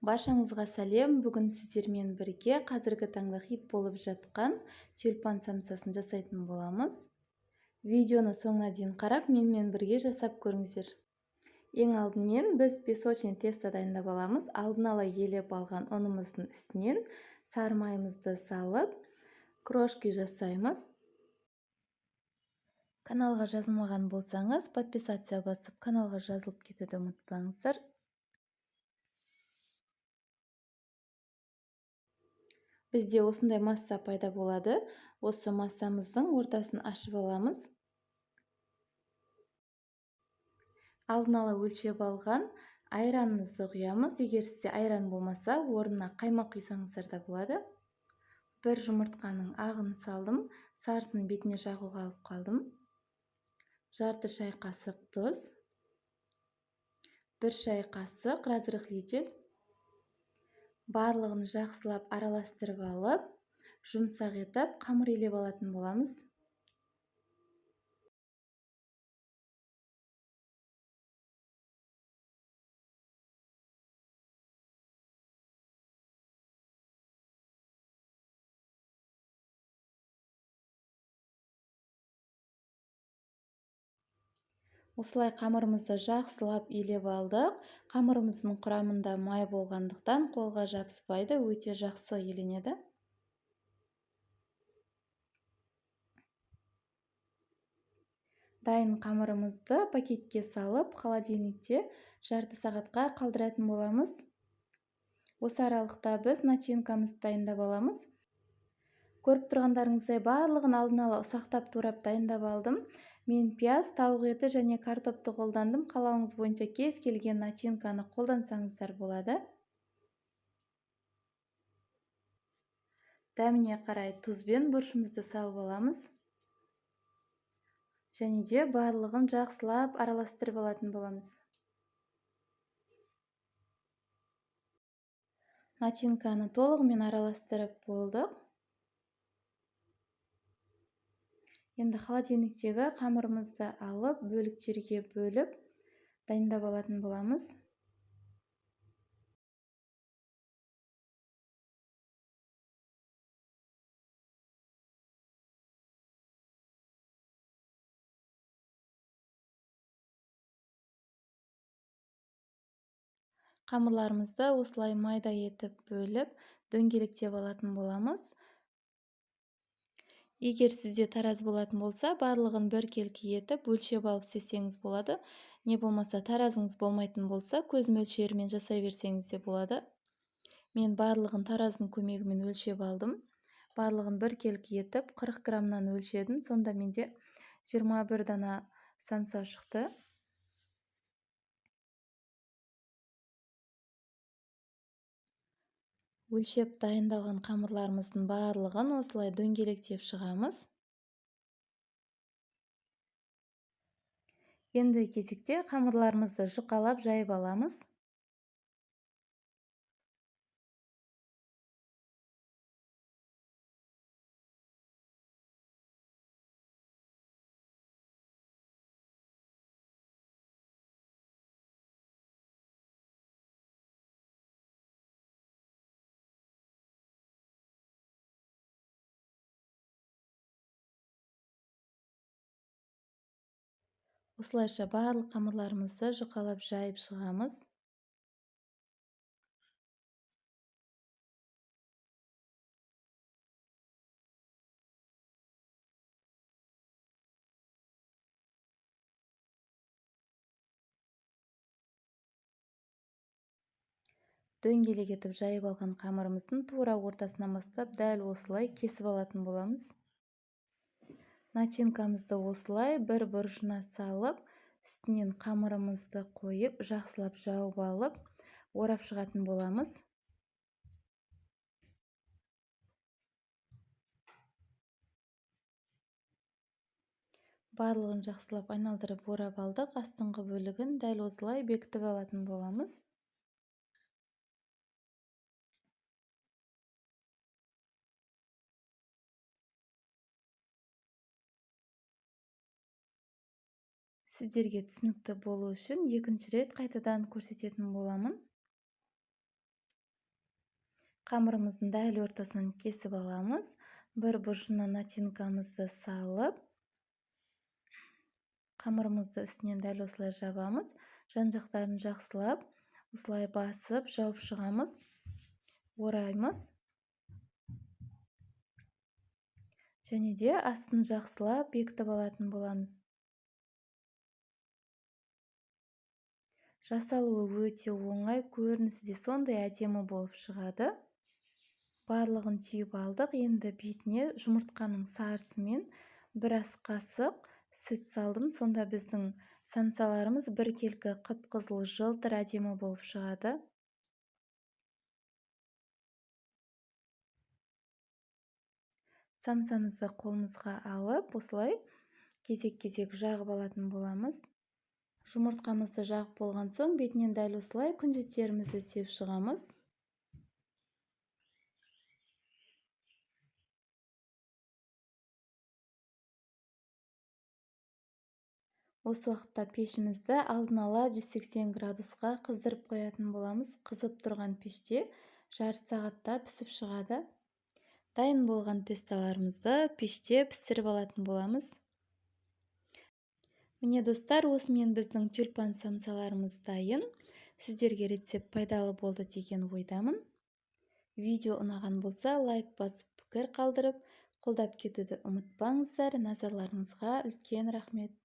Баршаңызға сәлем. Бүгін сіздермен бірге қазіргі таңда хит болып жатқан тюльпан самсасын жасайтын боламыз. Видеоны соңына дейін қарап, менімен бірге жасап көріңіздер. Ең алдымен біз песочный тесто дайындап аламыз. Алдын ала елеп алған ұнымыздың үстінен сары майымызды салып, крошки жасаймыз. Каналға жазылмаған болсаңыз, подписаться басып, каналға жазылып кетуді ұмытпаңыздар. Бізде осындай масса пайда болады. Осы массамыздың ортасын ашып аламыз. Алдын ала өлшеп алған айранымызды құямыз. Егер сізде айран болмаса, орнына қаймақ құйсаңыздар да болады. Бір жұмыртқаның ағын салдым, сарысын бетіне жағуға алып қалдым. Жарты шай қасық тұз, бір шай қасық разрыхлитель. Барлығын жақсылап араластырып алып, жұмсақ етіп қамыр илеп алатын боламыз. Осылай қамырымызды жақсылап илеп алдық. Қамырымыздың құрамында май болғандықтан қолға жабыспайды, өте жақсы иленеді. Дайын қамырымызды пакетке салып, холодильникте жарты сағатқа қалдыратын боламыз. Осы аралықта біз начинкамызды дайындап аламыз. Көріп тұрғандарыңыздай барлығын алдын ала ұсақтап турап дайындап алдым. Мен пияз, тауық еті және картопты қолдандым. Қалауыңыз бойынша кез келген начинканы қолдансаңыздар болады. Дәміне қарай тұз бен бұрышымызды салып аламыз. Және де барлығын жақсылап араластырып алатын боламыз. Начинканы толығымен араластырып болдық. Енді холодильниктегі қамырымызды алып, бөліктерге бөліп, дайындап алатын боламыз. Қамырларымызды осылай майда етіп бөліп, дөңгелектеп алатын боламыз. Егер сізде тараз болатын болса, барлығын біркелкі етіп, өлшеп алып істесеңіз болады. Не болмаса таразыңыз болмайтын болса, көз мөлшерімен жасай берсеңіз де болады. Мен барлығын тараздың көмегімен өлшеп алдым. Барлығын біркелкі етіп, 40 граммнан өлшедім. Сонда менде 21 дана самса шықты. Өлшеп дайындалған қамырларымыздың барлығын осылай дөңгелектеп шығамыз. Енді кезекте қамырларымызды жұқалап жайып аламыз. Осылайша барлық қамырларымызды жұқалап жайып шығамыз. Дөңгелек етіп жайып алған қамырымыздың тура ортасынан бастап дәл осылай кесіп алатын боламыз. Начинкамызды осылай бір бұрышына салып, үстінен қамырымызды қойып, жақсылап жауып алып, орап шығатын боламыз. Барлығын жақсылап айналдырып орап алдық. Астыңғы бөлігін дәл осылай бекітіп алатын боламыз. Сіздерге түсінікті болу үшін екінші рет қайтадан көрсететін боламын. Қамырымыздың дәл ортасынан кесіп аламыз. Бір бұрышына начинкамызды салып, қамырымызды үстінен дәл осылай жабамыз. Жан-жақтарын жақсылап осылай басып жауып шығамыз, ораймыз. Және де астын жақсылап бекітіп алатын боламыз. Жасалуы өте оңай, көрінісі де сондай әдемі болып шығады. Барлығын түйіп алдық. Енді бетіне жұмыртқаның сарысымен бір ас қасық сүт салдым. Сонда біздің самсаларымыз біркелкі қып-қызыл жылтыр әдемі болып шығады. Самсамызды қолымызға алып, осылай кезек-кезек жағып алатын боламыз. Жұмыртқамызды жағып болған соң бетінен дәл осылай күнжіттерімізді сеуіп шығамыз. Осы уақытта пешімізді алдын ала 180 градусқа қыздырып қоятын боламыз. Қызып тұрған пеште жарты сағатта пісіп шығады. Дайын болған тесталарымызды пеште пісіріп алатын боламыз. Міне достар, осымен біздің тюльпан самсаларымыз дайын. Сіздерге рецепт пайдалы болды деген ойдамын. Видео ұнаған болса, лайк басып, пікір қалдырып, қолдап кетуді ұмытпаңыздар. Назарларыңызға үлкен рахмет.